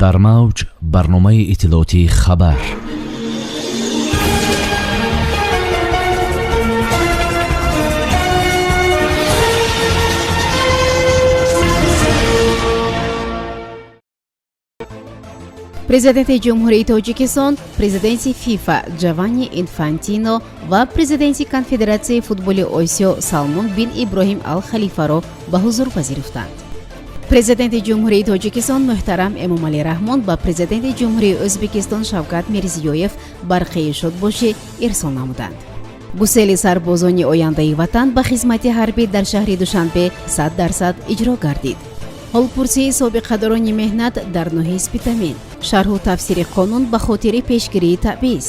Дар мавҷ барномаи иттилоотии «Хабар». Президенти Ҷумҳурии Тоҷикистон, президенти ФИФА Ҷованни Инфантино ва президенти Конфедератсияи футболи Осиё Салмон бин Иброҳим Ал Халифаро ба ҳузур пазируфтанд. Президенти Ҷумҳурии Тоҷикистон муҳтарам Эмомалӣ Раҳмон ба Президенти Ҷумҳурии Ӯзбекистон Шавкат Мирзиёев барқии шодбошӣ ирсол намуданд. Гусели сарбозони ояндаи ватан ба хизмати ҳарбӣ дар шаҳри Душанбе 100% иҷро гардид. Ҳолпурсии собиқадорони меҳнат дар ноҳияи Спитамен, шарҳу тафсири қонун ба хотири пешгирии таъбиз.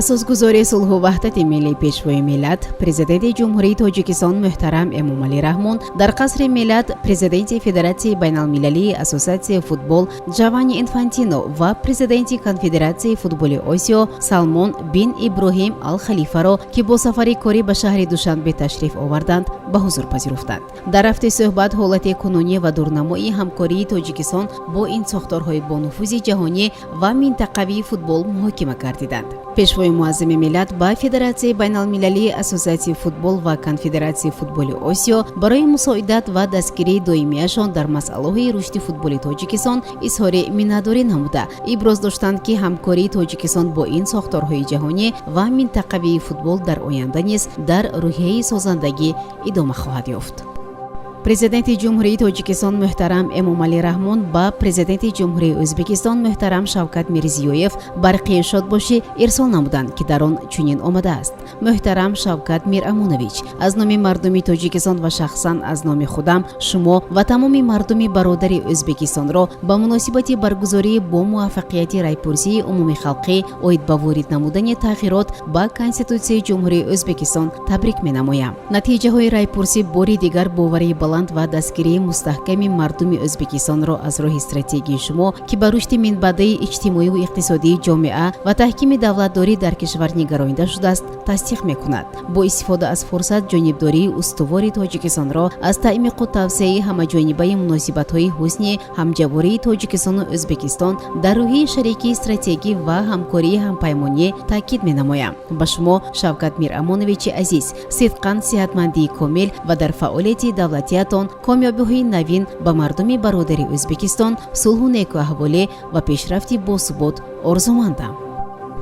Асосгузори сулҳу ваҳдати миллӣ, Пешвои миллат, Президенти Ҷумҳурии Тоҷикистон муҳтарам Эмомалӣ Раҳмон дар Қасри миллат президенти Федератсияи байналмилалии ассотсиатсияи футбол Ҷованни Инфантино ва президенти Конфедератсияи футболи Осиё Салмон бин Иброҳим Ал Халифаро, ки бо сафари корӣ ба шаҳри Душанбе ташриф оварданд, ба ҳузур пазируфтанд. Дар рафти суҳбат ҳолати кунунӣ ва дурнамои ҳамкории Тоҷикистон бо ин сохторҳои бонуфузи ҷаҳонӣ ва минтақавии футбол муҳокима гардиданд. Пешвои муаззами миллат ба Федератсияи байналмилалии ассотсиатсияи футбол ва Конфедератсияи футболи Осиё барои мусоидат ва дастгирии доимияшон дар масъалаҳои рушди футболи Тоҷикистон изҳори миннатдорӣ намуда, иброз доштанд, ки ҳамкории Тоҷикистон бо ин сохторҳои ҷаҳонӣ ва минтақавии футбол дар оянда низ дар рӯҳияи созандагӣ идома хоҳад ёфт. Президенти Ҷумҳурии Тоҷикистон муҳтарам Эмомалӣ Раҳмон ба Президенти Ҷумҳурии Ӯзбекистон муҳтарам Шавкат Мирзиёев барқии шодбошӣ ирсол намуданд, ки дар он чунин омадааст: Муҳтарам Шавкат Мирамонович, аз номи мардуми Тоҷикистон ва шахсан аз номи худам шумо ва тамоми мардуми бародари Ӯзбекистонро ба муносибати баргузории бо муваффақияти райпурсии умумихалқӣ оид ба ворид намудани тағйирот ба Конститутсияи Ҷумҳурии Ӯзбекистон табрик менамоям. Натиҷаҳои райпурсӣ бори дигар боварии баланд ва дастгирии мустаҳками мардуми Ӯзбекистонро аз роҳи стратегии шумо, ки ба рушди минбаъдаи иҷтимоиву иқтисодии ҷомеа ва таҳкими давлатдорӣ дар кишвар нигаронида шудааст, тасдиқ мекунад. Бо истифода аз фурсат ҷонибдории устувори Тоҷикистонро аз таъмиқу тавсеаи ҳамаҷонибаи муносибатҳои ҳусни ҳамҷавории Тоҷикистону Ӯзбекистон дар рӯҳии шарикии стратегӣ ва ҳамкории ҳампаймонӣ таъкид менамоям. Ба шумо, Шавкат Мирамоновичи азиз, сидқан сиҳатмандии комил ва дар фаъолияти давлатиятон комёбиҳои навин, ба мардуми бародари Ӯзбекистон сулҳу некуаҳволӣ ва пешрафти босубот орзумандам.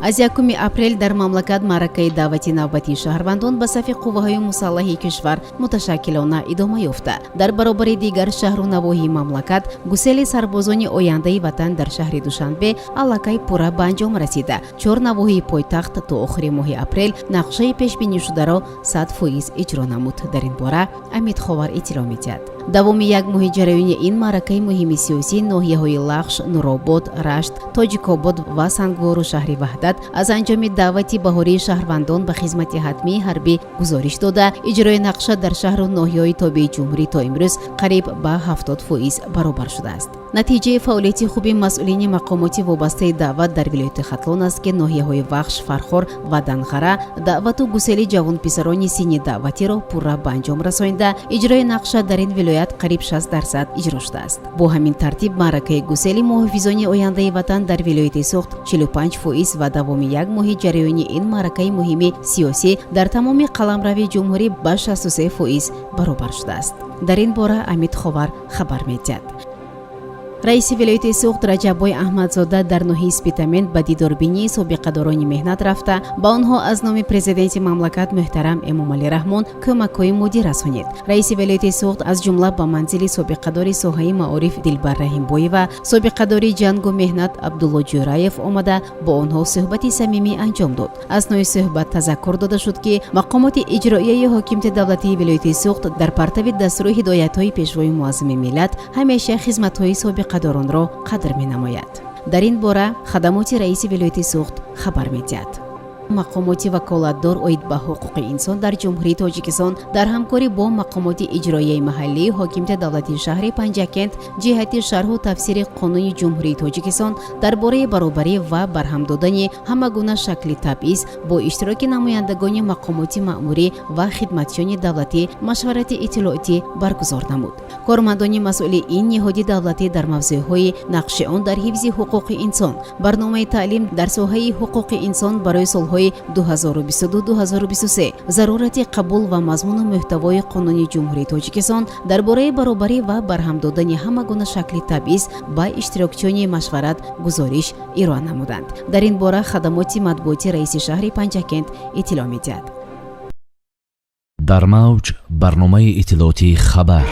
Аз 1 апрел дар мамлакат маъракаи даъвати навбатии шаҳрвандон ба сафи қувваҳои мусаллаҳи кишвар муташаккилона идома ёфта, дар баробари дигар шаҳру навоҳии мамлакат гусели сарбозони ояндаи ватан дар шаҳри Душанбе аллакай пурра ба анҷом расида, чор навоҳии пойтахт то охири моҳи апрел нақшаи пешбинишударо 100% иҷро намуд. Дар ин бора Амид Ховар иттилоъ медиҳад. Давоми як моҳи ҷараёни ин маъракаи муҳими сиёсӣ ноҳияҳои Лахш, Нуробод, Рашт, Тоҷикобод ва Сангвору шаҳри Ваҳдат аз анҷоми даъвати баҳории шаҳрвандон ба хизмати ҳатмии ҳарбӣ гузориш дода, иҷрои нақша дар шаҳру ноҳияҳои тобеи ҷумҳурӣ то имрӯз қариб ба 70% баробар шудааст. Натиҷаи фаъолияти хуби масъулини мақомоти вобастаи даъват дар вилояти Хатлон аст, ки ноҳияҳои Вахш, Фархор ва Данғара даъвату гусели ҷавонписарони синни даъватиро пурра ба анҷом расонида, иҷрои нақша дар ин вилоят қариб 60% иҷро шудааст. Бо ҳамин тартиб маъракаи гусели муҳофизони ояндаи ватан дар вилояти Суғд 45% ва давоми як моҳи ҷараёни ин маъракаи муҳими сиёсӣ дар тамоми қаламрави ҷумҳурӣ ба 63% баробар шудааст. Дар ин бора Амид Ховар хабар медиҳад. Раиси вилояти Суғд Раҷаббой Аҳмадзода дар ноҳияи Спитамен ба дидорбинии собиқадорони меҳнат рафта, ба онҳо аз номи Президенти мамлакат муҳтарам Эмомалӣ Раҳмон кӯмакҳои моддӣ расонид. Раиси вилояти Суғд аз ҷумла ба манзили собиқадори соҳаи маориф Дилбар Раҳимбоева, собиқадори ҷангу меҳнат Абдулло Ҷӯраев омада, бо онҳо суҳбати самимӣ анҷом дод. Аснои суҳбат тазаккур дода шуд, ки мақомоти иҷроияи ҳокимияти давлатии вилояти Суғд дар партави дастуру ҳидоятҳои Пешвои муаззами миллат ҳамеша хизматҳои собиқадоронро қадр менамояд. Дар ин бора хадамоти раиси вилояти Суғд хабар медиҳад. Мақомоти ваколатдор оид ба ҳуқуқи инсон дар Ҷумҳурии Тоҷикистон дар ҳамкорӣ бо мақомоти иҷроияи маҳаллии ҳокимияти давлатии шаҳри Панҷакент ҷиҳати шарҳу тафсири Қонуни Ҷумҳурии Тоҷикистон дар бораи баробарӣ ва барҳам додани ҳама гуна шакли табъиз бо иштироки намояндагони мақомоти маъмурӣ ва хидматчиёни давлатӣ машварати иттилоотӣ баргузор намуд. Кормандони масъули ин ниҳоди давлатӣ дар мавзӯъҳои нақши он дар ҳифзи ҳуқуқи инсон, барномаи таълим дар соҳаи ҳуқуқи инсон барои солҳои 2022-2023, зарурати қабул ва мазмуну муҳтавои Қонуни Ҷумҳурии Тоҷикистон дар бораи баробарӣ ва барҳам додани ҳама гуна шакли табъиз ба иштирокчиёни машварат гузориш ироа намуданд. Дар ин бора хадамоти матбуоти раиси шаҳри Панҷакент иттилоъ медиҳад. Дар мавҷ барномаи иттилоотии «Хабар».